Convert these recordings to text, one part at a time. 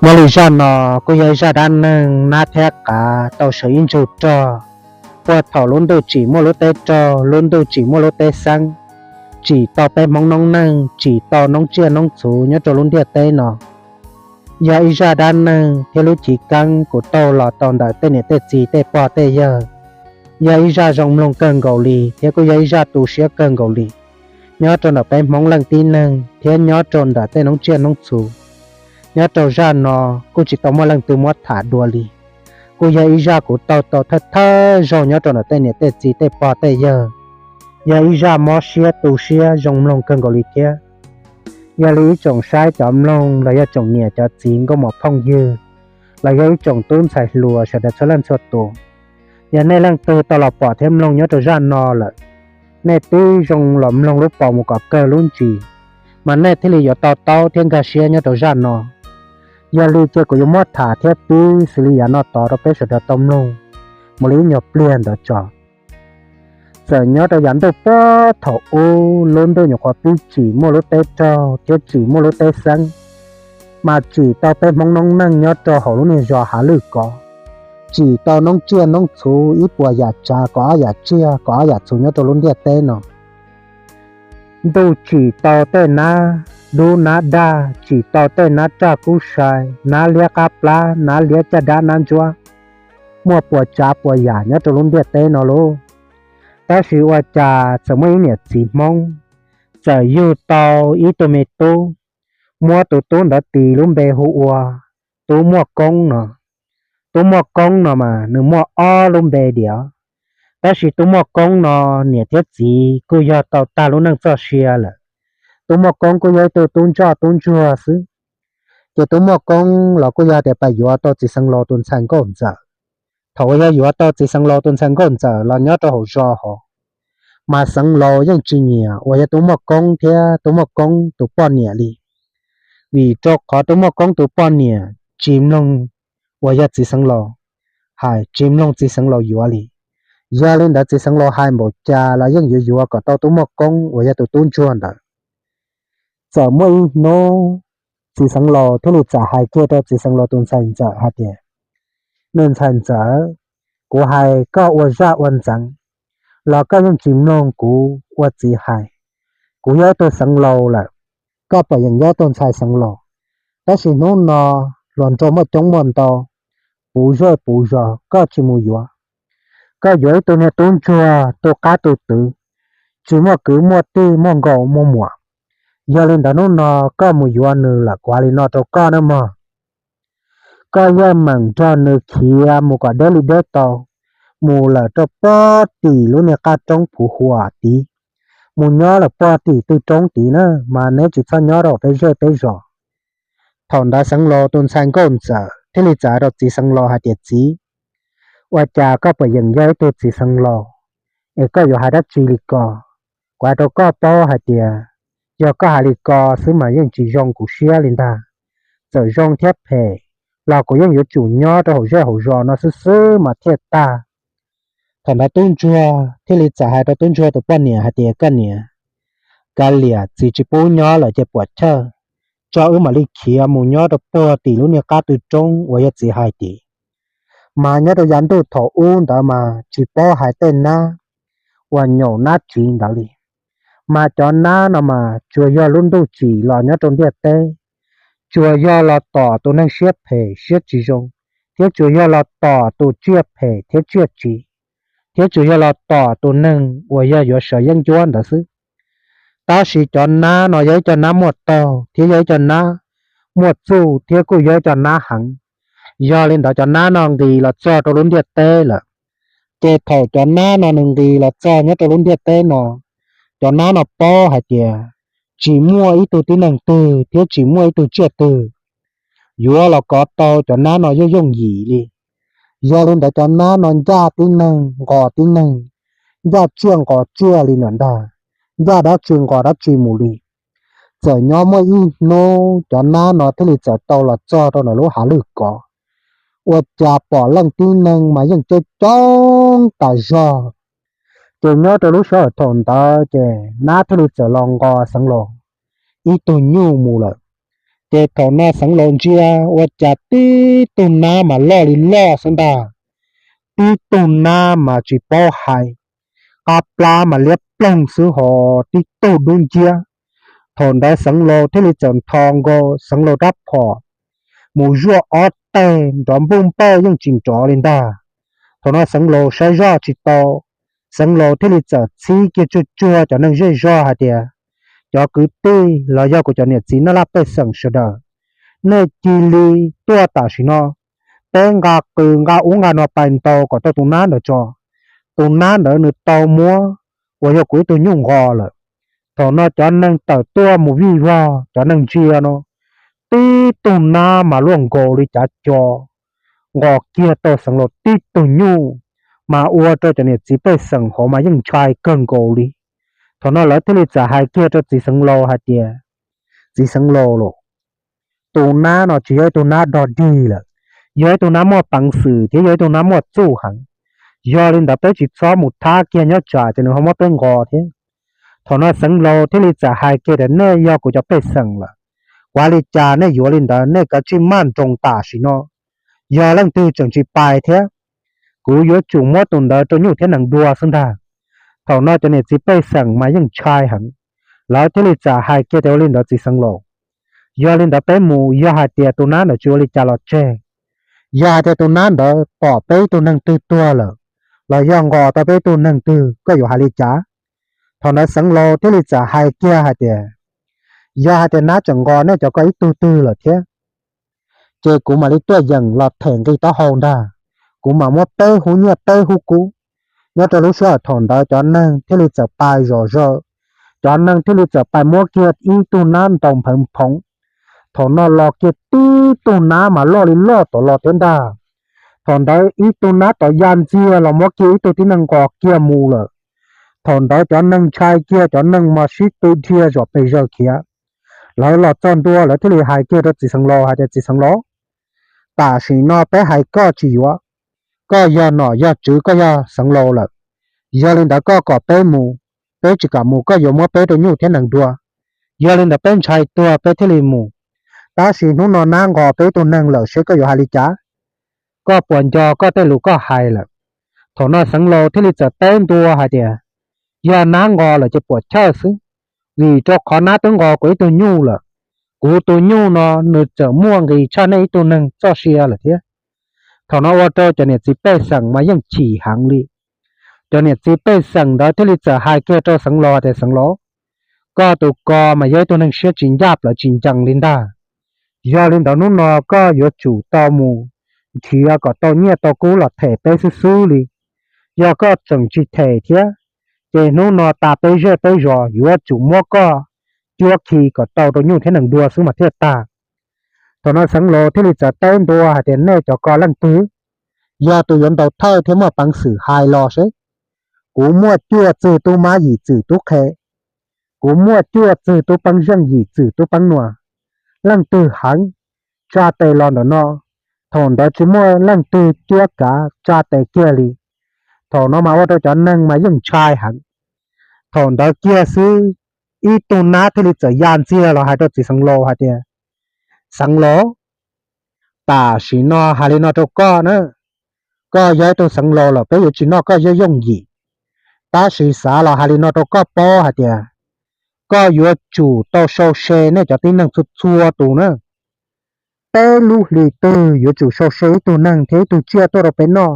Nyob li zaj no kuj yog ib zaj dab neeg nab thiab qav tau sawv ib ntsug rog, puag thaum lub ntuj tsim muaj lub teb raug, lub ntuj tsim muaj lub teb xeeb, tsim tau peb Hmoob noob neej, tsim tau noob tsiaj noob txhu nyob rau lub ntiaj teb no. Yog ib zaj dab neeg thiab lub chiv keeb kuv taug los tau ntawm tej niam tej txiv tej pog tej yawg. Yog ib zaj zoo mloog kawg nkaus li thiab kuj yog ib zaj tu siab kawg nkaus li nyob rau ntawm peb Hmoob leej tib neeg thiab nyob rau ntawm tej noob tsiaj noob txhu. Nyob rau zaj no kuj tsis tau muaj leej twg muab tham dua li, kuj yog ib zaj kuv taug tau thawj thawj zaug nyob rau ntawm tej niam tej txiv tej pog tej yawg. Yog ib zaj mob siab tu siab zoo mloog kawg nkaus li thiab. Yog li ib tsoom saib cov mloog los yog tsoom niam cov txiv nkauj muam phooj ywg, los yog ib tsoom tub ntxhais hluas sawv daws txhua leej txhua tus, yog nej leej twg tau los pom thiab mloog nyob rau zaj no lawm, nej twb zoo los mloog lub paus mus kom kawg lub ntsis, mas nej thiaj li yuav to taub thiab nkag siab nyob rau zaj no. Yog li ces kuv yuav muab tham thiab pib xws li yav no tod rau peb sawv daws tau mloog mus li ib nyuag pliag ntawd tso. Txawm nyob rau yav ntuj puag thaum ub, lub ntuj nyuam qhuav pib tsim muaj lub teb raug thiab tsim muaj lub teb xeeb, mas tsim tau peb Hmoob noob neej nyob rau hauv lub niag zos Hav Lwj Kov, tsim tau noob tsiaj noob txhu ib puas yam tsav, kaum ob yam tsiaj kaum ob yam txhu nyob rau lub ntiaj teb no. Ntuj tsim tau tej nab dub nab dag, tsim tau tej nab raj kub sai, nab liab qab plab, nab liab caj dab nab ntsuab, muaj puas tsav puas yam nyob rau lub ntiaj teb no lauj. Tab sis ua cas txawm muaj ib niam txiv Hmoob txawm yug tau ib tug me tub, muab tus tub ntawd tis lub npe hu ua Tub Muaj Koob no. Tub Muaj Koob no mas nws muaj ob lub npe diam, tab sis Tub Muaj Koob no niam thiab txiv kuj yog tau tag lub neej txoj sia lawm. Tub Muaj Koob kuj yog ib tug tub ntsoj tub ntsuag xwb. Ces Tub Muaj Koob los kuj yog tias pab yuav tau txiv xeev laus tus ntxhais nkauj ntxawm. Thaum uas yog yuav tau txiv xeev laus tus ntxhais nkauj ntxawm los nyob rau hauv zos hauv, mas xeev laus yeej tsis nyiam uas yog Tub Muaj Koob thiab Tub Muaj Koob tus poj niam li, vim rau qhov Tub Muaj Koob tus poj niam tsis mloog uas yog txiv xeev laus hais, tsis mloog txiv xeev laus yuav li. Yog li ntawd txiv xeev laus hais npaum cas los yeej yuav yuav kom tau Tub Muaj Koob uas yog tus tub ntsuag ntawd. Txawm muaj ib hnub txiv xeev laus thiaj li txawm hais kiag rau txiv xeev laus tus ntxhais ntxawm hais tias, Me ntxhais ntxawm, kuv hais koj ua zaj ua ntxeev los koj yeej tsis mloog kuv ua txiv hais. Kuv yog ib tug xeev laus lawm, koj puas yeem yog ib tug ntxhais xeev laus? Tab sis hnub no hluas nraug muaj coob muaj ntau, puv zej puv zos koj tsis mus yuav. Koj yuav ib tug niag tub ntsuag tu qab tu twv, tsis muaj kwv muaj tij muaj nkauj muaj muam. Yog li ntawd hnub no koj mus yuav nws lawm kuv hais li no rau koj na mog. Koj yeej meem nrog nws khiav mus kom deb li deb tau, mus lawm rau puag tim lub niag qab roob Phuv Huam tid, mus nyob lawm puag tim tw roob tid na, mas neb tsis txhob nyob rau peb zej peb zos. Thaum ntawd xeev laus tus ntxhais nkauj ntxawm thiaj li txawm hais rau txiv xeev laus hais tias, Txiv, ua cas koj puas yeem yog ib tug txiv xeev laus, es koj yuav hais dab tsi li ko? Kuv hais rau koj paub hais tias, yog koj hais li ko xwb mas yeej tsis zoo kuv siab li ntag. Txawm zoo thiab phem los kuv yeej yuav tsum nyob rau hauv zej hauv zos no xwb xwb mas thiaj tag. Thaum ntawd tub ntsuag thiaj li txawm hais rau tub ntsuag tus poj niam hais tias, Koj niam, kav liam, txiv tsis pub nyob lawm ces puam chawj, tso wb mam li khiav mus nyob rau puag tim lub niag qab tw roob uas yog txiv hais tid. Mas nyob rau yav ntuj thaum ub ntawd mas tsis paub hais tej nab uas nyaum nab tsiv ntawd li. Mas cov nab no mas tsuas yog lub ntuj tsim los nyob rau ntiaj teb, tsuas yog los tom tus neeg siab phem siab tsis zoo, thiab tsuas yog los tom tus tsiaj phem thiab tsiaj tsiv, thiab tsuas yog los tom tus neeg uas yog yuav sawv yeeb ncuab ntawd xwb. Tab sis cov nab no yog ib co nab muaj taug thiab yog ib co nab muaj txuj thiab kuj yog ib co nab heev. Yog li ntawd cov nab no nqis los txog rau lub ntiaj teb lawm. Ces thaum cov nab no nws nqis los txog nyob rau lub ntiaj teb no, cov nab no paub hais tias tsis muaj ib tug tib neeg twg thiab tsis muaj ib tug tsiaj twg yuav los kov tau cov nab no yooj yooj yim li. Yog li ntawd cov nab no ncaj tib neeg nqos tib neeg, ncaj tsiaj nqos tsiaj li ntawd ntag, ncaj dab tsi nqos dab tsi mus li. Txawm nyob muaj ib hnub cov nab no thiaj li txawm tau los txog rau ntawm lub Hav Lwj Kov. Ua cas pom leej tib neeg mas yeej coob coob tas zog. Ces nyob rau lub sij hawm thaum ntawd ces nab thiaj li txawm los nqos xeev laus ib tug nyuj mus lawm. Ces thaum no Xeev Laus ntsia ua cas tib tug nab mas loj li loj xwb ntag, tib tug nab mas tsis paub hais, qab plab mas liab ploog xwb ho tib tug dub nciab. Thaum ntawd Xeev Laus thiaj li txawm nthos nkaus Xeev Laus rab phom mus zuaj ob teg nrov npuj npawj yeej tsis nrov li ntag. Thaum no Xeev Laus saib zoj tsis tau, Xeev Laus thiaj li txawm txhib kiag tsuag tsuag cov neeg zej zog hais tias, cov kwv tij los yog kuv cov niam txiv naj laj pej xeem sawv daws, nej cia li tuaj tam sim no, peb nqa qws nqa ub nqa no pais ntaus kom tau tus nab ntawd tso. Tus nab ntawd nws tau muab uas yog kuv ib tug nyuj nqos lawm. Thaum no cov neeg tawm tuaj mus vij vog, cov neeg ntsia no, tib tug nab mas luaj nkaus li cav co, nqos kiag tau Xeev Laus tib tug nyuj, mas ua rau cov niam txiv pej xeem hauv mas yeej ntshai kawg nkaus li. Thaum no lawv thiaj li txawm hais kiag rau txiv Xeev Laus hais tias, txiv Xeev Laus los, tus nab no tsis yog ib tug nab dog dig lawm, yog ib tug nab muaj peev xwm thiab yog ib tug nab muaj txuj heev. Yog li ntawd peb tsis txhob mus thab kiag nyob tsam ces nws ho muab peb nqos thiab. Thaum no Xeev Laus thiaj li txawm hais kiag tias, nej yog kuv cov pej xeem lawm, ua li cas nej yuav li ntawd, nej kav tsij maj nroos tam sim no. Yog leej twg tseem tsis pais thiab, kuv yuav tsum muab tus ntawd rau nyuj thiab nees dua xwb ntag. Thaum no cov niam txiv pej xeem mas yeej ntshai heev, lawv thiaj li txawm hais kiag tias, ua li ntawd txiv Xeev Laus, yog li ntawd peb mus, yog hais tias tus nab ntawd tsis ua li cas los tseg, yog hais tias tus nab ntawd tom peb ib tug neeg twg tuag lawm, los yog nqos tau peb ib tug neeg twg, koj yuav hais li cas? Thaum ntawd Xeev Laus thiaj li txawm hais kiag hais tias, yog hais tias nab tseem nqos nej cov ko ib tug twg lawm thiab, ces kuv mam li tuaj yeem los them nqi taub hau ntag. Kuv mam muab peb hub nyiaj peb hub kub. Nyob rau lub sij hawm thaum ntawd cov neeg thiaj li txawm pais zom zaws, cov neeg thiaj li txawm pais muab kiag ib tug nab ntaus nphawv nphoov. Thaum no los kiag tib tug nab mas loj li loj tom los thiab ntag. Thaum ntawd ib tug nab tom ya ntxiag los muab kiag ib tug tib neeg nqos kiag mus lawm. Thaum ntawd cov neeg ntshai kiag, cov neeg mas sib tw dhia zom pes zaws khiav. Lawv los txog ntua lawv thiaj li hais kiag rau txiv Xeev Laus hais tias, txiv Xeev Laus, tam sim no peb hais koj tsis yuav, koj yog nom yog tswv, koj yog Xeev Laus lawm. Yog li ntawd koj kom peb mus, peb tsis kam mus koj yuav muab peb rau nyuj thiab nees dua. Yog li ntawd peb ntshai tuag peb thiaj li mus. Tab sis hnub no nab nqos peb ib tug neeg lawm seb koj yuav hais li cas? Koj puas nco koj tej lus koj hais lawm? Thaum no Xeev Laus thiaj li txawm teb ntua hais tias, yog nab nqos lawm ces puam chawj xwb, vim rau qhov nab twb nqos kuv ib tug nyuj lawm. Kuv tus nyuj no nws txawm muaj nqis tshaj nej ib tug neeg txoj sia lawm thiab. Thaum no ua rau cov niam txiv pej xeem mas yeej chim heev li. Cov niam txiv pej xeem ntawd thiaj li txawm hais kiag rau Xeev Laus hais tias, Xeev Laus, koj tus ko mas yog ib tug neeg siab tsis ncaj plawv tsis ncees li ntag. Yog li ntawd hnub no koj yuav tsum tau mus nrhiav kom tau nyiaj tau kub los them peb xwb xwb li. Yog koj tseem tsis them thiab, ces hnub no tas peb zej peb zos yuav tsum muab koj cuab khi kom tau rau nyuj thiab nees dua xwb mas thiaj tag. Thaum no Xeev Laus thiaj li txawm teb ntua hais tias, nej cov ko leej twg? Yog tus yuav ntaus thawj thiab muaj peev xwm hais los seb. Kuv muaj cuaj txwg tub mab yim txwm tub qhe, kuv muaj cuaj txwg tub peeb zeej yim txwm tub peeb nua. Leej twg heev, tsa tes los ntawm no. Thaum ntawd tsis muaj leej twg cuab kav, tsa tes kiag li. Thaum no mas ua rau cov neeg mas yeej ntshai heev. Thaum ntawd kiag xwb, ib tug nab thiaj li txawm ya ntxiag los hais rau txiv Xeev Laus hais tias, Xeev Laus, tam sim no hais li no rau koj na, koj yog ib tug Xeev Laus lawm peb yuav tsis noj koj yooj yooj yim. Tab sis xav los hais li no rau koj paub hais tias, koj yuav tsum tau sau se nej cov tib neeg txhua txhua tus na. Peb lub hlis twg yuav tsum sau se ib tug neeg thiab ib tug tsiaj tuaj rau peb noj.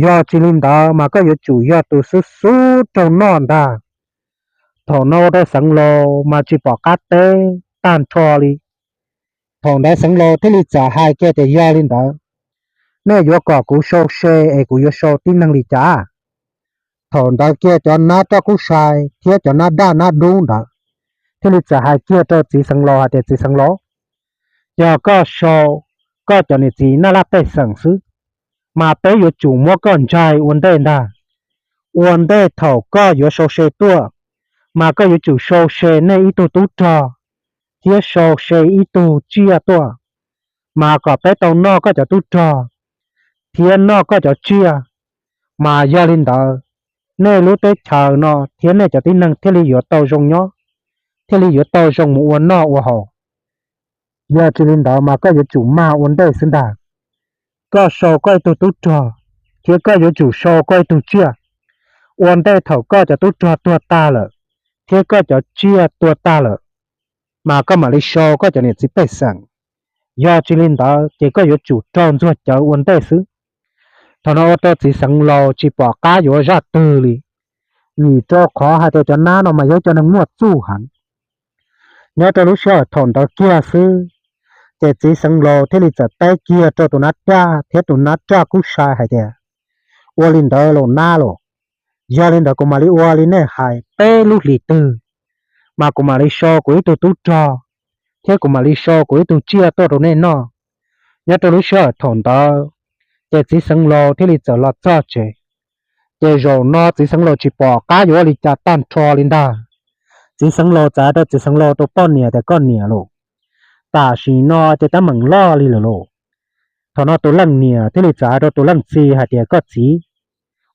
Yog tsis li ntawd mas koj yuav tsum yog tus xub xub raug noj ntag. Thaum no ua rau Xeev Laus mas tsis pom qab teb tag nrho li. Thaum ntawd Xeev Laus thiaj li txawm hais kiag tias, yog li ntawd, nej yuav kom kuv sau se es kuv yuav sau tib neeg li cas? Thaum ntawd kiag cov nab roj kub sai thiab cov nab daj nab dub ntawd thiaj li txawm hais kiag rau txiv Xeev Laus hais tias, txiv Xeev Laus, yog koj sau koj cov niam txiv naj laj pej xeem xwb, mas peb yuav tsum muab koj ntsaig ua ntej ntag. Ua ntej thaum koj yuav sau se tuaj, mas koj yuav tsum sau se nej ib tug tub rog thiab sau se ib tug tsiaj tuaj, mas kom peb tau noj koj cov tub rog thiab noj koj cov tsiaj. Mas yog li ntawd, nej lub teb chaws no thiab nej cov tib neeg thiaj li yuav tau zoo nyob, thiaj li yuav tau zoo mus ua noj ua haus. Yog tsis li ntawd mas koj yuav tsum mag ua ntej xwb ntag. Koj sau koj ib tug tub rog, thiab koj yuav tsum sau koj ib tug tsiaj, ua ntej thaum koj cov tub rog tuag tag lawm, thiab koj cov tsiaj tuag tag lawm, mas koj mam li sau koj cov niam txiv pej xeem. Yog tsis li ntawd ces koj yuav tsum raug ntxuag cawv ua ntej xwb. Thaum no ua rau txiv xeev laus tsis pom qab yuav ua zaj twg li, vim rau qhov hais tias cov nab no mas yog cov neeg muaj txuj heev. Nyob rau lub sij hawm thaum ntawd kiag xwb, ces txiv xeev laus thiaj li txawm teb kiag rau tus nab raj thiab tus nab raj kub sai hais tias, ua li ntawd los nab los, yog li ntawd kuv mam li ua li nej hais, peb lub hlis twg mas kuv mam li sau kuv ib tug tub rog, thiab kuv mam li sau kuv ib tug tsiaj tuaj rau nej noj. Nyob rau lub sij hawm thaum ntawd, ces txiv xeev laus thiaj li txawm los txog tsev. Ces zaum no txiv xeev laus tsis pom qab yuav ua li cas tag nrho li ntag. Txiv xeev laus txawm hais rau txiv xeev laus tus poj niam tias, koj niam los, tam sim no ces tab meem loj li lawm los. Thaum no tus leej niam thiaj li txawm hais rau tus leej txiv hais tias, koj txiv,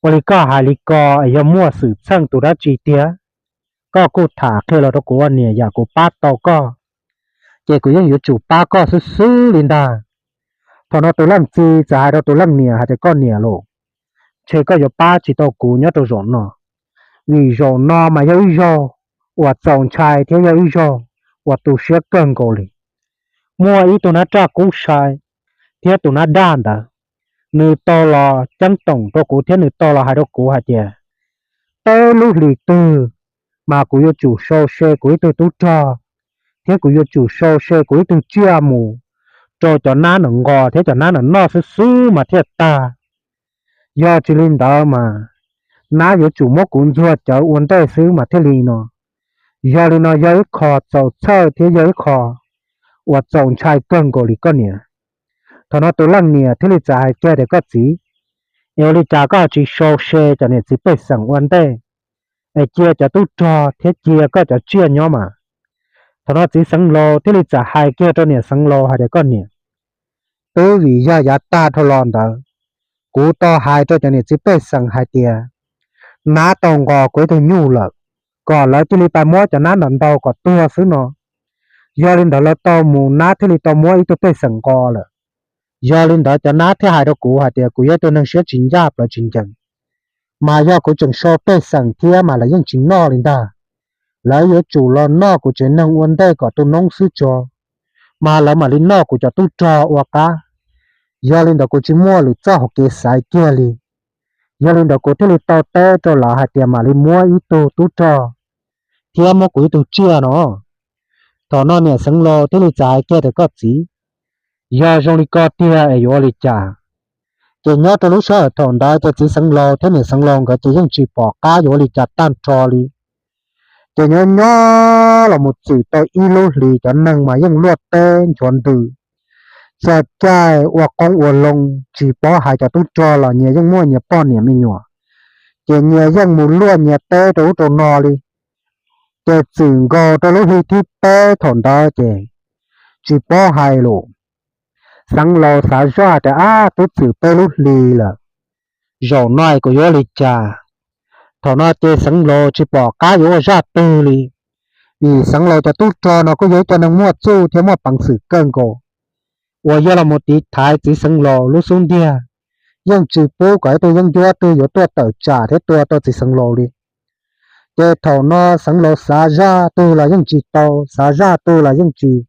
ua li koj hais li ko es yog muaj xwm txheej tus dab tsi tiag, koj kuj tham qhia los rau kuv ua niam yam kuv pab tau koj, ces kuv yeej yuav tsum pab koj xwb xwb li ntag. Thaum no tus leej txiv txawm hais rau tus leej niam hais tias, koj niam los, ntshe koj yuav pab tsis tau kuv nyob rau zaum no, vim zaum no mas yog ib zaug uas txaus ntshai thiab yog ib zaug uas tu siab kawg nkaus li. Muaj ib tug nab raj kub sai thiab tus nab daj ntawd, nws tau los ceeb toom rau kuv thiab nws tau los hais rau kuv hais tias, peb lub hlis twg mas kuv yuav tsum sau se kuv ib tug tub rog, thiab kuv yuav tsum sau se kuv ib tug tsiaj mus rau cov nab nws nqos thiab cov nab nws noj xwb xwb mas thiaj tag. Yog tsis li ntawd mas nab yuav tsum muab kuv ntxuag cawv ua ntej xwb mas thiaj li no. Yog li no yog ib qho txaus txhawj thiab yog ib qho uas txaus ntshai kawg nkaus li koj niam. Thaum no tus leej niam thiaj li txawm hais kiag tias, koj txiv, es ua li cas koj tsis sau se cov niam txiv pej xeem ua ntej, es cia cov tub rog thiab cia koj cov tsiaj nyob mas? Thaum no txiv xeev laus thiaj li txawm hais kiag rau niam xeev laus hais tias, koj niam, twb vim yog yav tag dhau los ntawd, kuv tau hais rau cov niam txiv pej xeem hais tias, nab tau nqos kuv ib tug nyuj lawm, kom lawv cia li pab muab cov nab ntawd ntaus kom tuag xwb no. Yog li ntawd lawv tau mus nab thiaj li tau muab ib tug pej xeem nqos lawm. Yog li ntawd cov nab thiaj hais rau kuv hais tias kuv yog ib tug neeg siab tsis ncaj plawv tsis ncees, mas yog kuv tseem sau pej xeem thiab mas lawv yeej tsis noj li ntag. Lawv yuav tsum los noj kuv tsev neeg ua ntej kom tu noob xwb tso, mas lawv mam li noj kuv cov tub rog ua qab. Yog li ntawd kuv tsis muaj lwm txoj hauv kev xaiv kiag li. Yog li ntawd kuv thiaj li tau teb rau lawv hais tias mam li muab ib tug tub rog thiab muab kuv ib tug tsiaj no. Thaum no niam xeev laus thiaj li txawm hais kiag tias, koj txiv, yog zoo li ko tiag es yuav ua li cas? Ces nyob rau lub sij hawm thaum ntawd ces txiv xeev laus thiab niam xeev laus nkawd ces yeej tsis pom qab yuav ua li cas tag nrho li. Ces nyob nyob los mus txwm tau ib lub hlis cov neeg mas yeej luaj teb nchuav ntws, txog caij ua qoob ua loo, tsis paub hais cov tub rog los nyias yeej muaj nyias poj niam me nyuam, ces nyias yeej mus luaj nyias teb rau ub rau no li. Ces txwm nkaus rau lub hli thib peb thaum ntawd ces tsis paub hais lus. Xeev laus xav zoj tias, ab, twb txwm peb lub hli lawm, zaum no kuv yuav ua li cas? Thaum no ces xeev laus tsis pom qab yuav ua zaj twg li, vim xeev laus cov tub rog no kuj yog ib co neeg muaj txuj thiab muaj peev xwm kawg nkaus, uas yog los mus tiv thaiv txiv xeev laus lub xub ntiag, yeej tsis pub kom ib tug yeeb ncuab twg yuav tuaj tawm tsam thiab tua tau txiv xeev laus li. Ces thaum no xeev laus xav zaj twg los yeej tsis tau, xav zaj twg los yeej tsis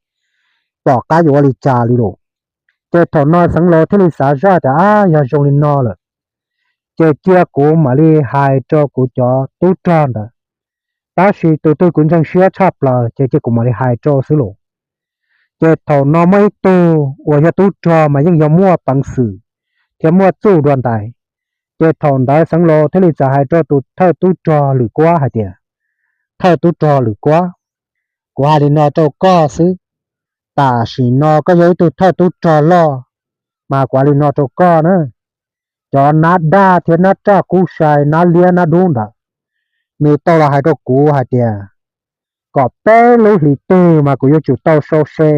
pom qab yuav ua li cas li lawm. Ces thaum no xeev laus thiaj li xav zaj tias, ab, yog zoo li no lawm, ces cia kuv mam li hais rau kuv cov tub rog ntawd, tab sis tus twg kuv ntseeg siab tshaj plaws ces cia kuv mam li hais rau xwb lawm. Ces thaum no muaj ib tug uas yog tub rog mas yeej yog muaj peev xwm thiab muaj txuj dua ntais. Ces thaum ntawd xeev laus thiaj li txawm hais rau tus thawj tub rog Lwm Kuab hais tias, thawj tub rog Lwm Kuab, kuv hais li no rau koj xwb, tam sim no koj yog ib tug thawj tub rog loj, mas kuv hais li no rau koj na, cov nab daj thiab nab raj kub sai, nab liab nab dub ntawd, nws tau los hais rau kuv hais tias kom peb lub hlis twg mas kuv yuav tsum tau sau se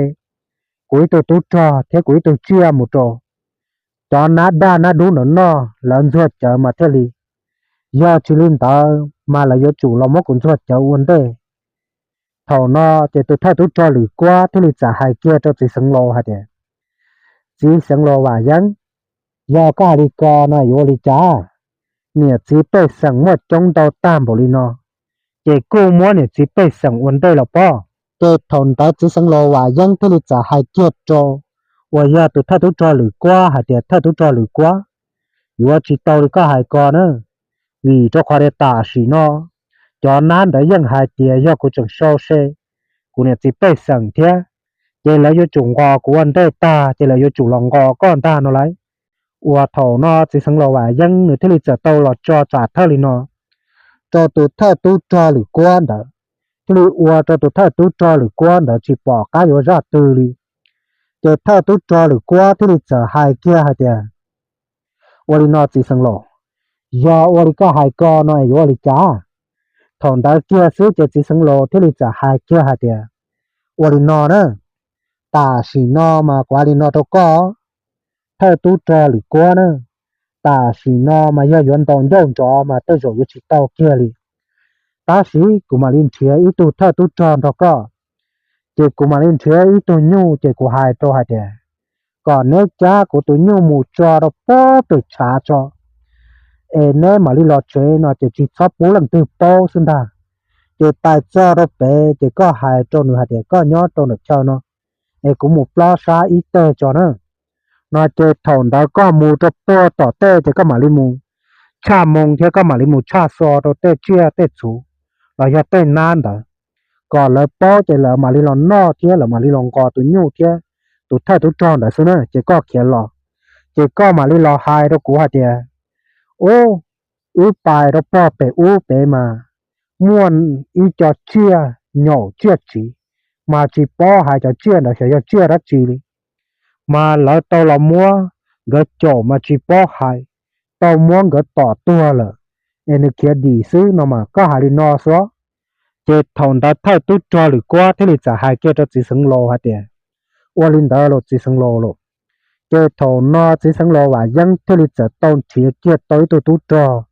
kuv ib tug tub rog thiab kuv ib tug tsiaj mus rau cov nab daj nab dub ntawd noj, lawv ntxuag cawv mas thiaj li. Yog tsis li ntawd mas lawv yuav tsum los muab kuv ntxuag cawv ua ntej. Thaum no ces tus thawj tub rog Lwm Kuab thiaj li txawm hais kiag rau txiv xeev laus hais tias, Txiv xeev laus Vam Yeeb, yog koj hais li ko no yuav ua li cas? Niam txiv pej xeem muaj coob ntau tag npaum li no, ces kuj muab niam txiv pej xeem ua ntej los pob. Ces thaum ntawd txiv xeev laus Vam Yeeb thiaj li txawm hais kiag rau uas yog tus thawj tub rog Lwm Kuab hais tias, Thawj tub rog Lwm Kuab, yuav tsis tau li koj hais ko na, vim rau qhov tias tam sim no cov nab ntawd yeej hais tias yog kuv tseem sau se kuv niam txiv pej xeem thiab, ces lawv yuav tsum nqos kuv ua ntej tag ces lawv yuav tsum los nqos koj ntag no lauj. Uas thaum no txiv xeev laus Vam Yeeb nws thiaj li txawm tau los tso tsam thawj li no rau tus thawj tub rog Lwm Kuab ntawd, thiaj li ua rau tus thawj tub rog Lwm Kuab ntawd tsis pom qab yuav zaj twg li. Ces thawj tub rog Lwm Kuab thiaj li txawm hais kiag hais tias, Ua li no txiv xeev laus, yog ua li koj hais ko no es yuav ua li cas? Thaum ntawd kiag xwb ces txiv xeev laus thiaj li txawm hais kiag hais tias, Ua li no na, tam sim no mas kuv hais li no rau koj, thawj tub rog Lwm Kuab na, tam sim no mas yog yuav ntaus ncauj nrov mas tej zaum yuav tsis tau kiag li. Tab sis kuv mam li nrhiav ib tug thawj tub rog nrog koj, ces kuv mam li nrhiav ib tug nyuj ces kuv hais rau hais tias kom neb cab kuv tus nyuj mus tso rau pob pem tshav tso, es neb mam li los tsev no ces tsis txhob pub leej twg paub xwb ntag. Ces pais txog rau pem ces koj hais rau nws hais tias koj nyob rau ntawm chaw no, es kuv mus plob sab ib teg tso na. No ces thaum ntawd koj mus rau puag tom tej ces koj mam li mus tshaj moo thiab koj mam li mus tshaj xo rau tej tsiaj tej txhu los yog tej nab ntawd, kom lawv paub ces lawv mam li los noj thiab lawv mam li los nqos tus nyuj thiab tus thawj tub rog ntawd xwb na. Ces koj khiav los, ces koj mam li los hais rau kuv hais tias, Ub, wb pais rau puag pem ub pem mas muaj ib co tsiaj nyaum tsiaj tsiv, mas tsis paub hais cov tsiaj ntawd xyov yog tsiaj dab tsi li, mas lawv tau los muab nkawd caum mas tsis paub hais, tau muab nkawd tom tuag lawm, es nws khiav dim xwb no mas koj hais li no xwb. Ces thaum ntawd thawj tub rog Lwm Kuab thiaj li txawm hais kiag rau txiv xeev laus hais tias, Ua li ntawd los txiv xeev laus los. Ces thaum no txiv xeev laus Vam Yeeb thiaj li txawm tau nrhiav kiag tau ib tug tub rog,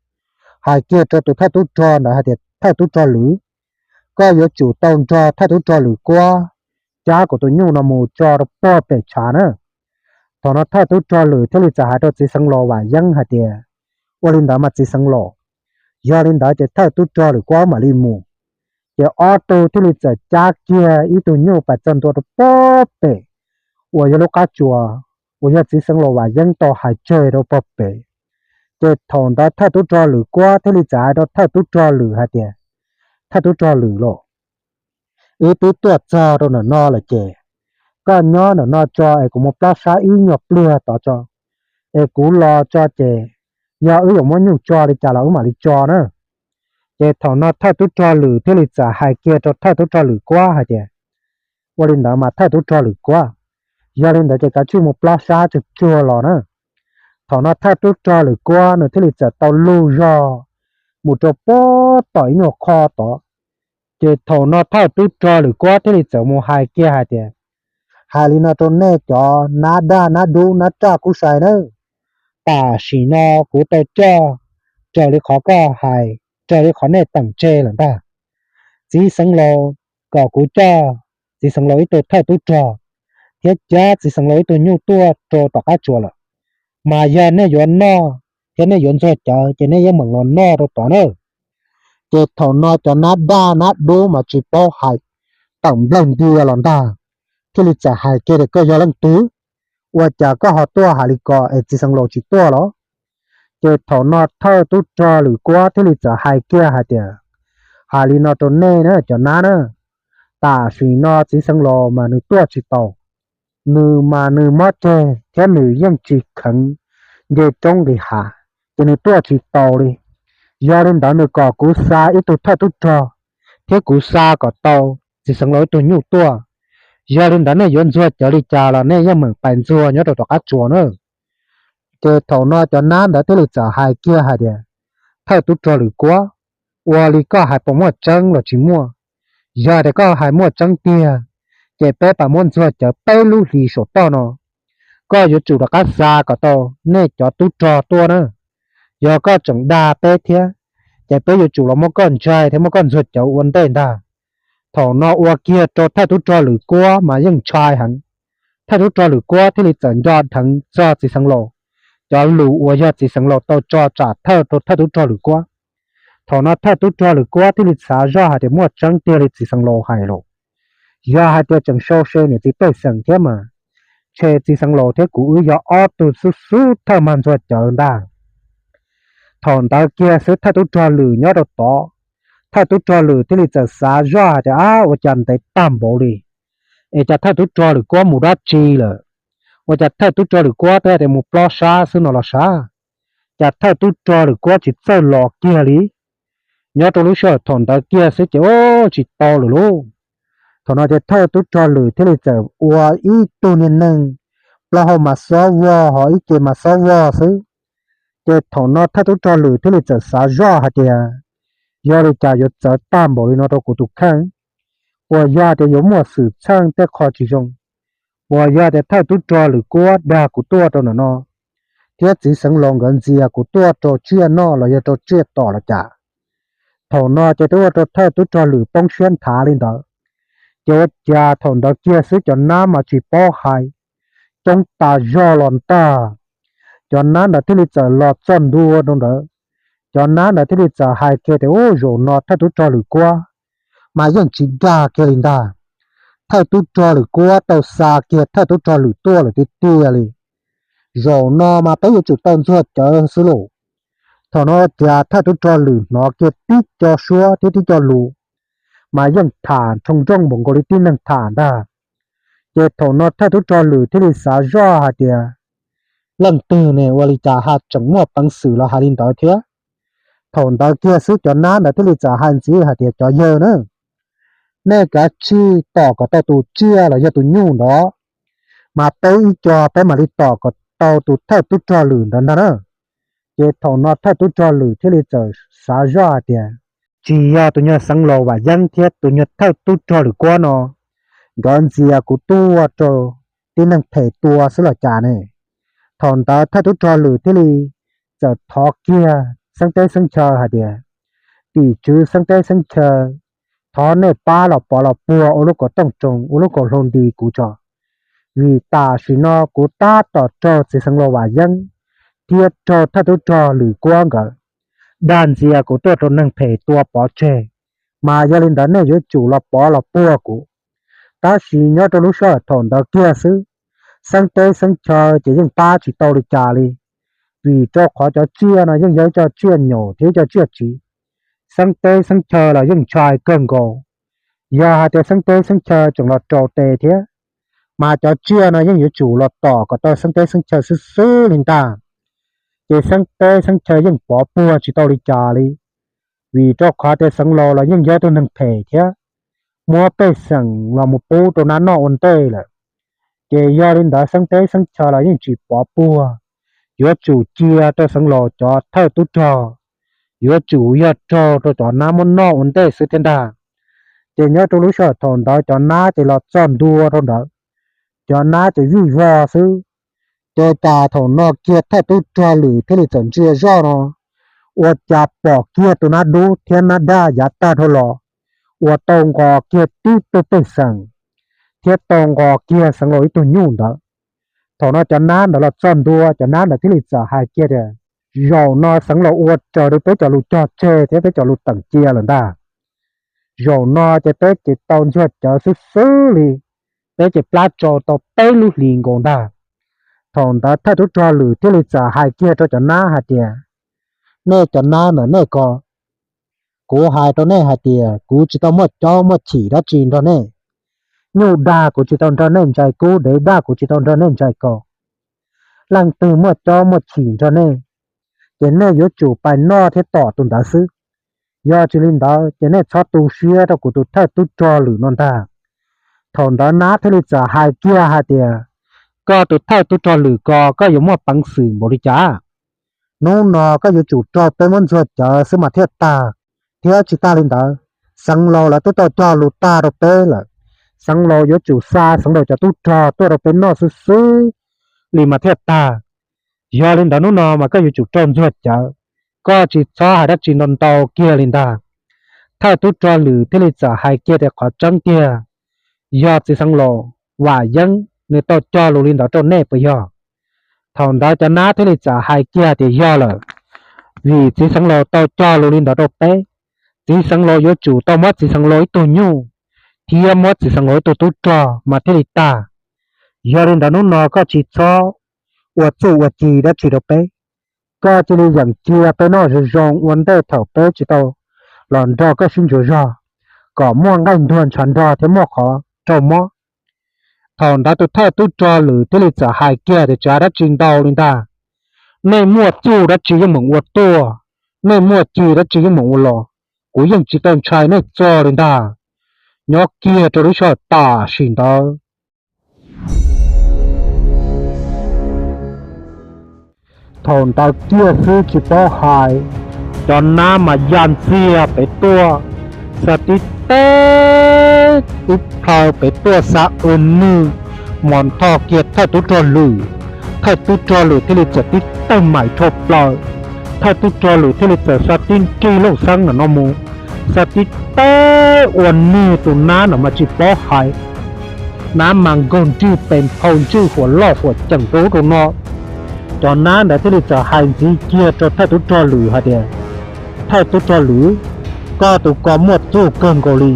hais kiag rau tus thawj tub rog ntawd hais tias, Thawj tub rog Lwm, koj yuav tsum tau nrog thawj tub rog Lwm Kuab cab kuv tus nyuj no mus tso rau puag pem tshav na. Thaum no thawj tub rog Lwm thiaj li txawm hais rau txiv xeev laus Vam Yeeb hais tias, Ua li ntawd mas txiv xeev laus. Yog li ntawd ces thawj tub rog Lwm Kuab mam li mus. Ces ob tug thiaj li txawm cab kiag ib tug nyuj pais txog ntua rau puag pem uas yog lub qab tsuas uas yog txiv xeev laus Vam Yeeb tau hais tseg rau puag pem. Ces thaum ntawd thawj tub rog Lwm Kuab thiaj li txawm hais rau thawj tub rog Lwm hais tias, Thawj tub rog Lwm los, wb twb tuaj txog rau ntawm no lawm ces koj nyob ntawm no tso es kuv mus plob sab ib nyuag pliag tod tso, es kuv los tso ces yog wb yuav muab nyuj tso li cas los wb mam li tso na. Ces thaum no thawj tub rog Lwm thiaj li txawm hais kiag rau thawj tub rog Lwm Kuab hais tias, Ua li ntawd mas thawj tub rog Lwm Kuab, yog li ntawd ces kav tsij mus plob sab tsuag tsuag los na. Thaum no thawj tub rog Lwm Kuab nws thiaj li txawm tau lug zog mus rau puag tom ib nyuag qho tod. Ces thaum no thawj tub rog Lwm Kuab thiaj li txawm mus hais kiag hais tias, Hais li no rau nej cov nab daj nab dub nab raj kub sai nawb, tam sim no kuv tau coj raws li qhov koj hais, raws li qhov nej teem tseg lawm ntag. Txiv xeev laus kom kuv coj txiv xeev laus ib tug thawj tub rog thiab cab txiv xeev laus ib tug nyuj tuaj rau tom qab tsuas lawm, mas yog nej yuav noj thiab nej yuav ntxuag cawv ces nej yeej meem los noj rau tod na. Ces thaum no cov nab daj nab dub mas tsis paub hais, tawm nplawg ntia los ntag, thiaj li txawm hais kiag tias, Koj yog leej twg? Ua cas koj ho tuaj hais li ko es txiv xeev laus tsis tuaj los? Ces thaum no thawj tub rog Lwm Kuab thiaj li txawm hais kiag hais tias, Hais li no rau nej na cov nab na, tam sim no txiv xeev laus mas nws tuaj tsis tau, nws mas nws mob ceg thiab nws yeej tsis kheev nce roob nqis hav, ces nws tuaj tsis tau li. Yog li ntawd nws kom kuv xa ib tug thawj tub rog thiab kuv xa kom tau txiv xeev laus ib tug nyuj tuaj. Yog li ntawd nej yuav ntxuag cawv li cas los nej yeej meem pais ntxuag nyob rau tom qab tsuas na. Ces thaum no cov nab ntawd thiaj li txawm hais kiag hais tias, Thawj tub rog Lwm Kuab, ua li koj hais puas muaj tseeb los tsis muaj? Yog tias koj hais muaj tseeb tiag, ces peb pais muab ntxuag cawv peb lub hlis saum toj no. Koj yuav tsum rov qab xa kom tau nej cov tub rog tuaj na. Yog koj tseem dag peb thiab, ces peb yuav tsum los muab koj ntshai thiab muab koj ntxuag cawv ua ntej ntag. Thaum no ua kiag rau thawj tub rog Lwm Kuab mas yeej ntshai heev. Thawj tub rog Lwm Kuab thiaj li txawm nco dheev txog txiv xeev laus cov lus uas yog txiv xeev laus tau tso tsam thawj rau thawj tub rog Lwm Kuab. Thaum no thawj tub rog Lwm Kuab thiaj li xav zoj hais tias muaj tseeb tiag li txiv xeev laus hais los, yog hais tias tseem sau se niam txiv pej xeem thiab mas, tshe txiv xeev laus thiab kuv wb yog ob tug xub xub thawj mag ntxuag cawv ntag. Thaum ntawd kiag xwb thawj tub rog Lwm nyob rau tod, thawj tub rog Lwm thiaj li txawm xav zoj hais tias, ab, ua cas ntev tag npaum li, es cas thawj tub rog Lwm Kuab mus dab tsi lawm? Ua cas thawj tub rog Lwm Kuab twb hais tias mus plob sab xwb no los sav, cas thawj tub rog Lwm Kuab tsis txawj los kiag li? Nyob rau lub sij hawm thaum ntawd kiag xwb ces, o, tsis tau lawm lauj. Thaum no ces thawj tub rog Lwm thiaj li txawm ua ib tug niag neeg plaub hau mas xob vog ho ib ce mas xob vog xwb. Ces thaum no thawj tub rog Lwm thiaj li txawm xav zoj hais tias, yog li cas yuav txawv tag npaum li no rau kuv tus kheej? Puas yog tias yuav muaj xwm txheej tej qho tsis zoo? Puas yog tias thawj tub rog Lwm Kuab dag kuv tuaj rau ntawm no, thiab txiv xeev laus nkawd ntxias kuv tuaj rau tsiaj noj los yog rau tsiaj tom los cas? Thaum no ces twb ua rau thawj tub rog Lwm poob siab nthav li ntawd. Ces ua cas thaum ntawd kiag xwb cov nab mas tsis paub hais, coob tas zog los ntag. Cov nab ntawd thiaj li txawm los txog ntua rau ntawd. Cov nab ntawd thiaj li txawm hais kiag tias, u, zaum no thawj tub rog Lwm Kuab mas yeej tsis dag kiag li ntag. Thawj tub rog Lwm Kuab tau xa kiag thawj tub rog Lwm tuaj lawm tiag tiag li. Zaum no mas peb yuav tsum tau ntxuag cawv xwb lauj. Thaum no cas thawj tub rog Lwm hnov kiag tib co suab thiab tib co lus mas yeej tham nroo nrooj npaum nkaus li tib neeg tham ntag. Ces thaum no thawj tub rog Lwm thiaj li xav zoj hais tias, leej twg ne, ua li cas ho tseem muaj peev xwm los hais li ntawd thiab? Thaum ntawd kiag xwb cov nab ntawd thiaj li txawm hais ntxiv hais tias, cov yawg na, nej kav tsij tom kom tau tus tsiaj los yog tus nyuj ntawd, mas peb ib co peb mam li tom kom tau tus thawj tub rog Lwm ntawd ntag na. Ces thaum no thawj tub rog Lwm thiaj li txawm xav zoj hais tias, tsis yog tus nyuag xeev laus Vam Yeeb thiab tus nyuag thawj tub rog Lwm Kuab no nkawd ntxias kuv tuaj rau tib neeg phem tua xwb los cas ne? Thaum ntawd thawj tub rog Lwm thiaj li txawm thov kiag xeeb teb xeeb chaw hais tias, tim tswv xeeb teb xeeb chaw, thov nej pab los pov los puag ua lub kaum tooj roos ua lub kaum hlau nti kuv tso, vim tam sim no kuv tab tom raug txiv xeev laus Vam Yeeb thiab raug thawj tub rog Lwm Kuab nkawd dag ntxias kuv tuaj rau neeg phem tua pov tseg, mas yog li ntawd nej yuav tsum los pov los puag kuv. Tab sis nyob rau lub sij hawm thaum ntawd kiag xwb, xeeb teb xeeb chaw ces yeej pab tsis tau li cas li, vim rau qhov cov tsiaj no yeej yog ib co tsiaj nyaum thiab ib co tsiaj tsiv. Xeeb teb xeeb chaw los yeej ntshai kawg nkaus, yog hais tias xeeb teb xeeb chaw tseem los rau tes thiab, mas cov tsiaj no yeej yuav tsum los tom kom tau xeeb teb xeeb chaw xwb xwb li ntag. Ces xeeb teb xeeb chaw yeej pov puag tsis tau li cas li, vim rau qhov tias xeev laus los yeej yog tus neeg phem thiab, muab pej xeem los mus pub rau nab noj ua ntej lawm. Ces yog li ntawd xeeb teb xeeb chaw los yeej tsis pov puag, yuav tsum cia rau xeev laus cov thawj tub rog, yuav tsum yog raug rau cov nab muab noj ua ntej xwb thiab ntag. Ces nyob rau lub sij hawm thaum ntawd cov nab ces los txog ntua rau ntawd, cov nab ces vij vog xwb. Ces cas thaum no kiag thawj tub rog Lwm thiaj li txawm ntsia zoj no, ua cas pom kiag tus nab dub thiab nab daj yav tag dhau los uas tau nqos kiag tib tug pej xeem thiab tau nqos kiag xeev laus ib tug nyuj ntawd. Thaum no cov nab ntawd los txog ntua, cov nab ntawd thiaj li txawm hais kiag tias, zaum no xeev laus ua raws li peb cov lus cog tseg thiab peb cov lus teem cia lawm ntag. Zaum no ces peb ces tau ntxuag cawv xwb xwb li, peb ces plab tsau tau peb lub hlis nkaus ntag. Thaum ntawd thawj tub rog Lwm thiaj li txawm hais kiag rau cov nab hais tias, nej cov nab ntawm nej ko, kuv hais rau nej hais tias kuv tsis tau muaj caub muaj chim dab tsi nrog nej. Nyuj dag kuv tsis tau nrog nej ntsais kub, dev daj kuv tsis tau nrog nej ntsais kaus. Leej twg muaj caub muaj chim nrog nej, ces nej yuav tsum pais noj thiab tom tus ntawd xwb. Yog tsis li ntawd ces nej txhob tu siab rau kuv tus thawj tub rog Lwm no ntag. Thaum ntawd nab thiaj li txawm hais kiag hais tias, koj tus thawj tub rog Lwm ko, koj yuav muaj peev xwm npaum li cas? Hnub no koj yuav tsum raug peb muab ntxuag cawv xwb mas thiaj tag, thiab tsis tag li ntawd, xeev laus lawv twb tau cog lus tag rau peb lawm. Xeev laus yuav tsum xa xeev laus cov tub rog tuaj rau peb noj xwb xwb li mas thiaj tag. Yog li ntawd hnub no mas koj yuav tsum raug ntxuag cawv, koj tsis txhob hais dab tsi ntau ntau kiag li ntag. Thawj tub rog Lwm thiaj li txawm hais kiag tias qhov tseeb tiag, yog txiv xeev laus Vam Yeeb nws tau cog lus li ntawd rau nej puas yog? Thaum ntawd cov nab thiaj li txawm hais kiag tias yog lawm, vim txiv xeev laus tau cog lus li ntawd rau peb, txiv xeev laus yuav tsum tau muab txiv xeev laus ib tug nyuj thiab muab txiv xeev laus ib tug tub rog mas thiaj li tag. Yog li ntawd hnub no koj tsis txhob ua txuj ua ci dab tsi rau peb, koj cia li yeem cia peb noj zoo zoo ua ntej thaum peb tsis tau los nrog koj sib ntsuas zog, kom muaj nqaij ntuag ntshav nrog thiab muaj qhov raug mob. Thaum ntawd tus thawj tub rog Lwm thiaj li txawm hais kiag tias tsis hais dab tsi ntau li ntag, nej muaj txuj dab tsi yeej meem ua tuaj, nej muaj ci dab tsi yeej meem ua los, kuv yeej tsis tau ntshai nej txog li ntag. Nyob kiag rau lub sij hawm tam sim ntawd, thaum ntawd kiag xwb tsis paub hais, cov nab mas ya ntxiag pem tuaj, xa tib teg tib plhaw pem tuaj xa ua nws, mos ntho kiag thawj tub rog Lwm. Thawj tub rog Lwm thiaj li txawm tib teg maim rho plaws, thawj tub rog Lwm thiaj li txawm xa tib nrig looj xeeb no mus, xa tib teg ua nws tus nab no mas tsis paub hais, nab mas nkaug nrig pes nphau ntswj huam loj huam ceem rau ub rau no. Cov nab ntawd thiaj li txawm hais ntxiv kiag rau thawj tub rog Lwm hais tias, thawj tub rog Lwm, koj tus ko muaj txuj kawg nkaus li,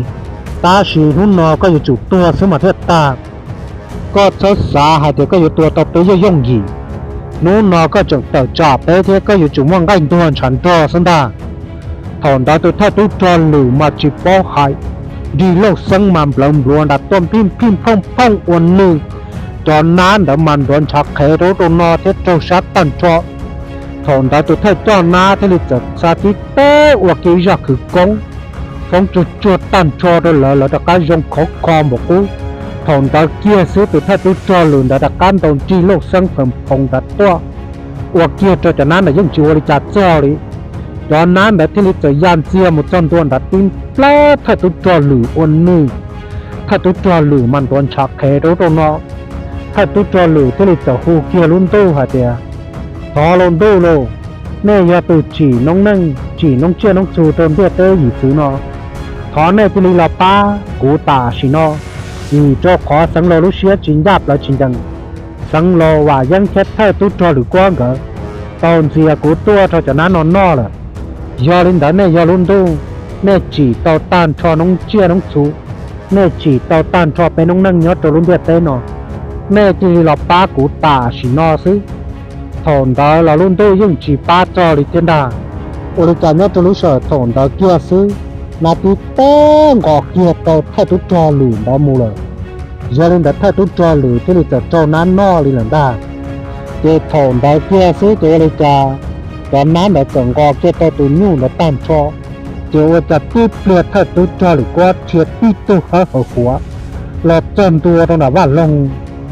tab sis hnub no koj yuav tsum tuag xwb mas thiaj tag. Koj txhob xav hais tias koj yuav tua tau peb yooj yooj yim. Hnub no koj tseem tawm tsam peb thiab koj yuav tsum muaj nqaij ntuag ntshav nrog xwb ntag. Thaum ntawd tus thawj tub rog Lwm mas tsis paub hais, nrig looj xeeb mas nplawv npluav nram tuaj phij phij phooj phooj ua nws, cov nab ntawd mas ntuav ntshav qhev rau ub rau no thiab raug sab tag nrho. Thaum ntawd tus thawj coj nab thiaj li txawm xa tib teg ua kiag ib zaj khawv koob, foob tsuag tsuag tag nrho rau lawv, lawv rov qab zoo khov kho npaum qub. Thaum ntawd kiag xwb tus thawj tub rog Lwm ntawd rov qab ntaus nrig looj xeeb phees phoov nrad tuaj, ua kiag rau cov nab ntawd yeej tsis ua li cas txog li. Cov nab ntawd thiaj li txawm ya ntxiag mus txog ntua nrad tib nplab thawj tub rog Lwm ua nws. Thawj tub rog Lwm mas ntuav ntshav qhev rau ub rau no. Thawj tub rog Lwm thiaj li txawm hu kiag lub ntuj hais tias, thov lauj ntuj lauj, nej yog tus tsim noob neej tsim noob tsiaj noob txhu rau ntiaj teb yim txwv no, thov nej cia li los pab kuv tam sim no, vim rau qhov xeev laus lub siab tsis ncaj plaws tsis ncees. Xeev laus Vam Yeeb thiab thawj tub rog Lwm Kuab nkawd tau ntxias kuv tuaj rau cov nab no noj lawm. Yog li ntawd nej yog lub ntuj, nej tsim tau tag nrho noob tsiaj noob txhu, nej tsim tau tag nrho peb noob neej nyob rau lub ntiaj teb no, nej cia li los pab kuv tam sim no xwb. Thaum ntawd los lub ntuj yeej tsis pab txog li thiab ntag. Ua li cas nyob rau lub sij hawm thaum ntawd kiag xwb, nab tib teg nqos kiag rau thawj tub rog Lwm ntawd mus lawm. Yog li ntawd thawj tub rog Lwm thiaj li txawm raug nab noj li lawm ntag. Ces thaum ntawd kiag xwb ces ua li cas cov nab ntawd txawm nqos kiag rau tus nyuj ntawd tag nrho, ces ua cas tib pliag thawj tub rog Lwm Kuab rhiav tib tug hawv hawv huav los txog ntua rau nram vaj loog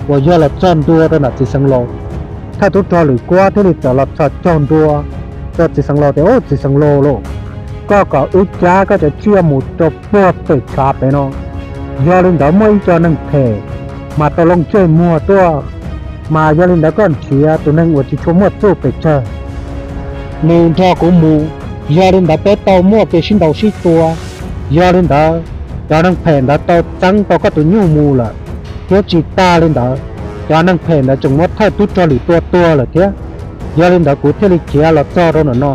uas yog los txog ntua rau nram txiv xeev laus. Thawj tub rog Lwm Kuab thiaj li txawm los txhos caug ntua rau txiv xeev laus tias, ub, txiv xeev laus lauj, koj kom wb cab koj cov tsiaj mus rau puag pem tshav pem no, yog li ntawd muaj ib co neeg phem mas tau loo ntsej muag tuaj, mas yog li ntawd koj nrhiav tus neeg uas tsis tshua muaj txuj pes tsawg, nws nrog kuv mus, yog li ntawd peb tau muaj kev sib ntaus sib tua. Yog li ntawd cov neeg phem ntawd tau txeeb tau koj tus nyuj mus lawm, thiab tsis tas li ntawd, cov neeg phem ntawd tseem muab thawj tub rog Lwm tua tuag lawm thiab. Yog li ntawd kuv thiaj li khiav los txog rau ntawm no,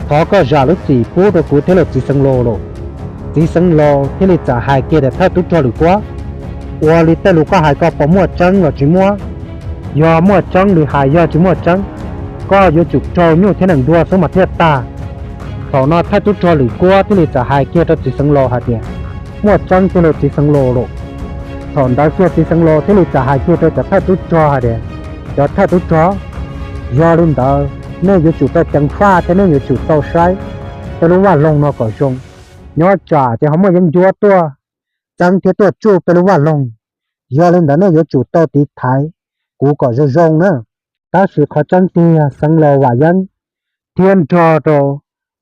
thov koj zam lub txim pub rau kuv thiab lauj txiv xeev laus lauj. Txiv xeev laus thiaj li txawm hais kiag tias, thawj tub rog Lwm Kuab, ua li tej lus koj hais ko puas muaj tseeb los tsis muaj? Yog muaj tseeb li hais, yog tsis muaj tseeb, koj yuav tsum raug nyuj thiab nees dua xwb mas thiaj tag. Thaum no thawj tub rog Lwm Kuab thiaj li txawm hais kiag rau txiv xeev laus hais tias, muaj tseeb tiag lauj txiv xeev laus lauj. Thaum ntawd kiag txiv xeev laus thiaj li txawm hais kiag rau cov thawj tub rog hais tias, cov thawj tub rog, yog li ntawd nej yuav tsum tau ceev faj thiab nej yuav tsum tau saib tej lub vaj loog no kom zoo. Nyob tsam ces ho muaj yeeb ncuab tuaj txeeb thiab tuaj tsuj peb lub vaj loog. Yog li ntawd nej yuav tsum tau tiv thaiv kuv kom zoo zoo na. Tab sis qhov tseeb tiag xeev laus Vam Yeeb thiab nrog rau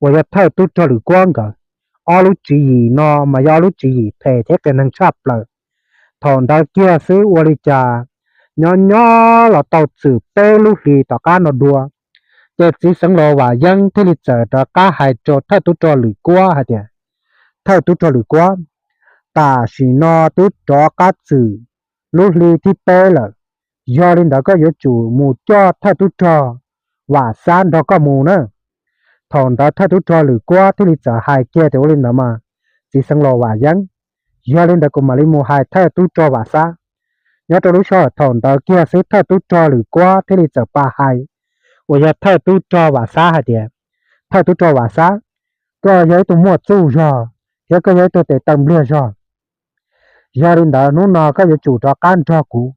uas yog thawj tub rog Lwm Kuab nkawd, ob lub tswv yim no mas yog ob lub tswv yim phem thiab qias neeg tshaj plaws. Thaum ntawd kiag xwb ua li cas nyob nyob los tau txwm peb lub hlis tom qab no dua, ces txiv xeev laus Vam Yeeb thiaj li txawm rov qab hais rau thawj tub rog Lwm Kuab hais tias, thawj tub rog Lwm Kuab, tam sim no twb rov qab txwm lub hli thib peb lawm. Yog li ntawd koj yuav tsum mus coj thawj tub rog Vam Xab nrog koj mus na. Thaum ntawd thawj tub rog Lwm Kuab thiaj li txawm hais kiag tias, ua li ntawd mas txiv xeev laus Vam Yeeb, yog li ntawd kuv mam li mus hais thawj tub rog Vam Xab. Nyob rau lub sij hawm thaum ntawd kiag xwb thawj tub rog Lwm Kuab thiaj li txawm pab hais uas yog thawj tub rog Vam Xab hais tias, thawj tub rog Vam Xab, koj yog ib tug muaj txuj zog thiab koj yog ib tug tes taw npliag zog. Yog li ntawd hnub no koj yuav tsum rov qab nrog kuv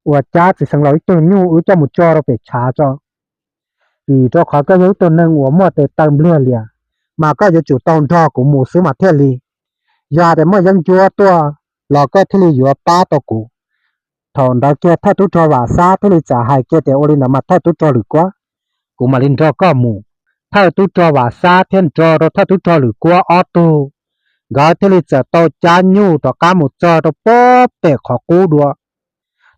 uas cab txiv xeev laus ib tug nyuj wb coj mus tso rau pem tshav tso. Vim rau qhov koj yog ib tug neeg uas muaj tes taw npliag lias, mas koj yuav tsum tau nrog kuv mus xwb mas thiaj li. Yog hais tias muaj yeeb ncuab tuaj los koj thiaj li yuav pab tau kuv. Thaum ntawd kiag thawj tub rog Vam Xab thiaj li txawm hais kiag tias, ua li ntawd mas thawj tub rog Lwm Kuab, kuv mam li nrog koj mus. Thawj tub rog Vam Xab thiab nrog rau thawj tub rog Lwm Kuab ob tug, nkawd thiaj li txawm tau cab nyuj rov qab mus txog rau pem qhov qub dua.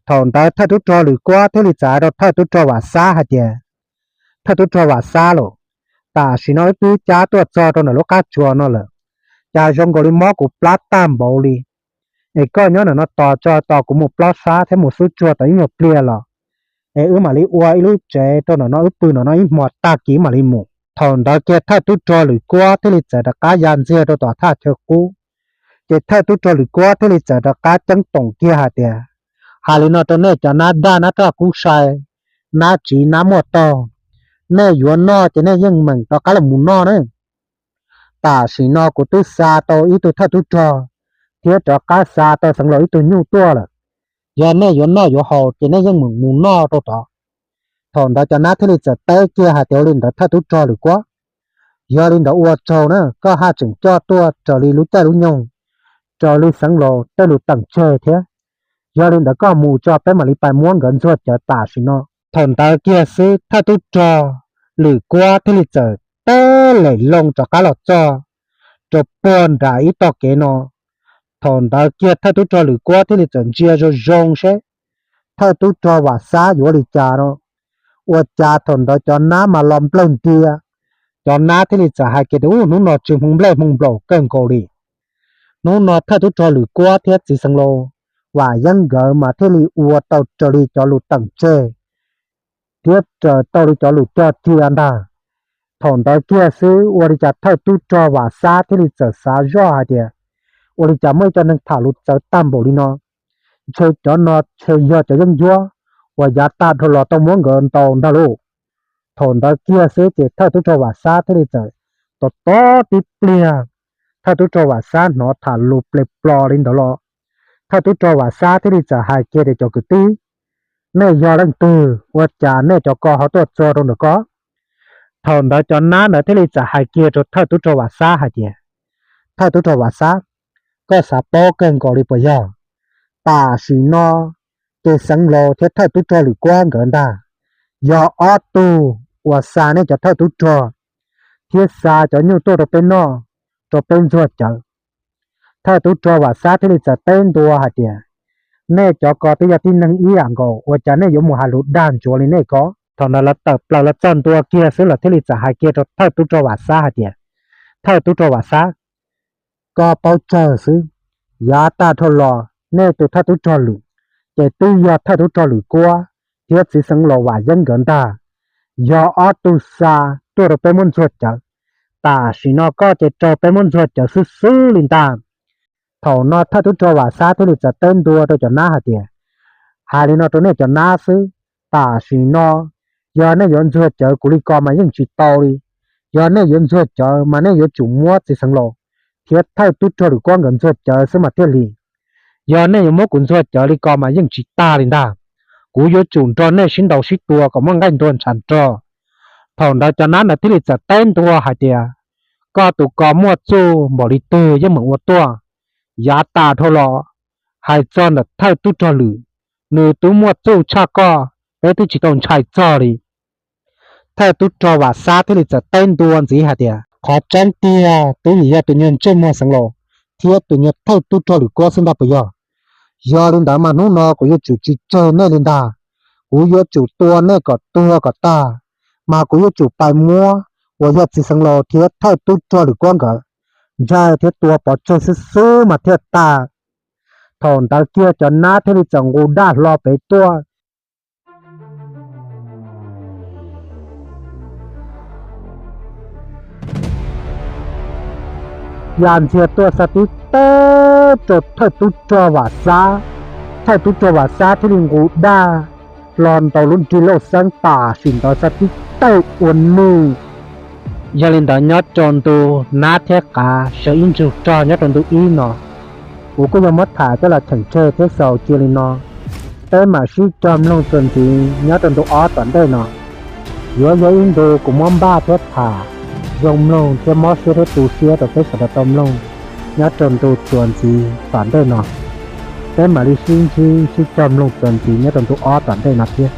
Thaum ntawd thawj tub rog Lwm Kuab thiaj li txawm hais rau thawj tub rog Vam Xab hais tias, thawj tub rog Vam Xab lauj, tam sim no wb twb cab tuaj txog rau ntawm lub qab tsuas no lawm, cas zoo nkaus li mob kuv plab tag npaum li. Es koj nyob ntawm no tos tso, tos kuv mus plob sab thiab mus xub tsuag tau ib nyuag pliag los, es wb mam li ua ib lub tsev rau ntawm no, wb pw ntawm no ib hmo tag kis mam li mus. Thaum ntawd kiag thawj tub rog Lwm Kuab thiaj li txawm rov qab ya ntxiag rau tom thaj chaw qub. Ces thawj tub rog Lwm Kuab thiaj li txawm rov qab ceeb toom kiag hais tias, hais li no rau nej cov nab dag nab raj kub sai, nab tsiv nab muaj taug, nej yuav noj ces nej yeej meem rov qab los mus noj na. Tam sim no kuv twb xa tau ib tug thawj tub rog thiab rov qab xa tau xeev laus ib tug nyuj tuaj lawm. Yog nej yuav noj yuav haus ces nej yeej meem mus noj rau tod. Thaum ntawd cov nab thiaj li txawm teb kiag hais tias, ua li ntawd thawj tub rog Lwm Kuab, yog li ntawd ua tsaug na, koj haj tseem coj tuaj raws li lub caij lub nyoog, raws li xeev laus tej lus teem tseg thiab. Yog li ntawd koj mus tso, peb mam li pais muab nkawd ntxuag cawv tam sim no. Thaum ntawd kiag xwb thawj tub rog Lwm Kuab thiaj li txawm teb lem loo rov qab los txog rau puag nram ib tog kev no. Thaum ntawd kiag thawj tub rog Lwm Kuab thiaj li txawm ntsia zoo zoo seb thawj tub rog Vam Xab yuav ua li cas no. Ua cas thaum ntawd cov nab mas los nplawg ntia, cov nab thiaj li txawm hais kiag tias, ub, hnub no tsis hmoo nplej hmoo nplaum kawg nkaus li. Hnub no thawj tub rog Lwm Kuab thiab txiv xeev laus Vam Yeeb nkawd mas thiaj li ua tau raws li cov lus teem tseg thiab raws tau li cov lus cog cia ntag. Thaum ntawd kiag xwb ua li cas thawj tub rog Vam Xab thiaj li txawm xav zoj hais tias, ua li cas muaj ib co neeg tham lus txawv tag npaum li no, ntshe cov no ntshe yog cov yeeb ncuab uas yav tag dhau los tau muab nkawd ntaus ntag lauj. Thaum ntawd kiag xwb ces thawj tub rog Vam Xab thiaj li txawm tos tos tib pliag, thawj tub rog Vam Xab hnov tham lus ple plo li ntawd los, thawj tub rog Vam Xab thiaj li txawm hais kiag tias, cov kwv tij, nej yog leej twg, ua cas nej cov ko ho tuaj txog rau ntawm ko? Thaum ntawd cov nab ntawd thiaj li txawm hais kiag rau thawj tub rog Vam Xab hais tias, thawj tub rog Vam Xab, koj xav paub kawg nkaus li puas yog? Tam sim no ces xeev laus thiab thawj tub rog Lwm Kuab nkawd ntag, yog ob tug uas xa nej cov thawj tub rog thiab xa cov nyuj tuaj rau peb noj, rau peb ntxuag cawv. Thawj tub rog Vam Xab thiaj li txawm teb ntua hais tias, nej cov ko twb yog tib neeg ib yam nkaus, ua cas nej yuav mus hais lus dag ntsuav li nej ko? Thaum ntawd lawv tawm plaws los txog ntua kiag xwb lawv thiaj li txawm hais kiag rau thawj tub rog Vam Xab hais tias, thawj tub rog Vam Xab, koj paub tsawg xwb, yav tag dhau los nej tus thawj tub rog Lwm ces twb yog thawj tub rog Lwm Kuab thiab txiv xeev laus Vam Yeeb nkawd ntag, yog ob tug xa tuaj rau peb muab ntxuag cawv. Tam sim no koj ces raug peb muab ntxuag cawv xwb xwb li ntag. Thaum no thawj tub rog Vam Xab thiaj li txawm teb ntua rau cov nab hais tias, hais li no rau nej cov nab xwb, tam sim no yog nej yuav ntxuag cawv kuv li ko mas yeej tsis tau li. Yog nej yuav ntxuag cawv mas nej yuav tsum muab txiv xeev laus thiab thawj tub rog Lwm Kuab nkawd ntxuag cawv xwb mas thiaj li. Yog nej yuav muab kuv ntxuag cawv li ko mas yeej tsis tag li ntag. Kuv yuav tsum nrog nej sib ntaus sib tua kom muaj nqaij ntuag ntshav nrog. Thaum ntawd cov nab ntawd thiaj li txawm teb ntua hais tias, koj tus ko muaj txuj npaum li twg yeej meem ua tuaj. Yav tas dhau los, hais txog ntawm thawj tub rog Lwm, nws twb muaj txuj tshaj koj, peb twb tsis tau ntshai txog li. Thawj tub rog Vam Xab thiaj li txawm teb ntua ntxiv hais tias, qhov tseeb tiag twb vim yog tus nyuag ntsej muag xeev laus thiab tus nyuag thawj tub rog Lwm Kuab xwb ntag puas yog? Yog li ntawd mas hnub no kuv yuav tsum tsis tseg nej li ntag. Kuv yuav tsum tua nej kom tuag kom tag, mas kuv yuav tsum pais muab uas yog txiv xeev laus thiab thawj tub rog Lwm Kuab nkawd ntshai thiab tua pov tseg xwb xwb mas thiaj tag. Thaum ntawd kiag cov nab thiaj li txawm nqus daj hlo pem tuaj. Ya ntxiag tuaj xa tib teg rau thawj tub rog Vam Xab. Thawj tub rog Vam Xab thiaj li nqus daj hlo ntaus lub nrig lauj xeeb tam sim ntawd xa tib teg ua neeg. Yog li ntawd nyob rau ntu nab thiab qav sawv ib ntsug rog nyob rau ntu ib no, kuv kuj yuav muab tham coj los cheem tseg thiab xaus cia li no. Peb mam sib cog mloog txuas ntxiv nyob rau ntu ob tom ntej no. Yuav yog ib ntu kuv muab npaj thiab tham zoo mloog thiab mob siab thiab tu siab rau peb sawv daws tau mloog nyob rau ntu txuas ntxiv tom ntej no. Peb mam li sib ntsib sib cog mloog txuas ntxiv nyob rau ntu ob tom ntej no thiab.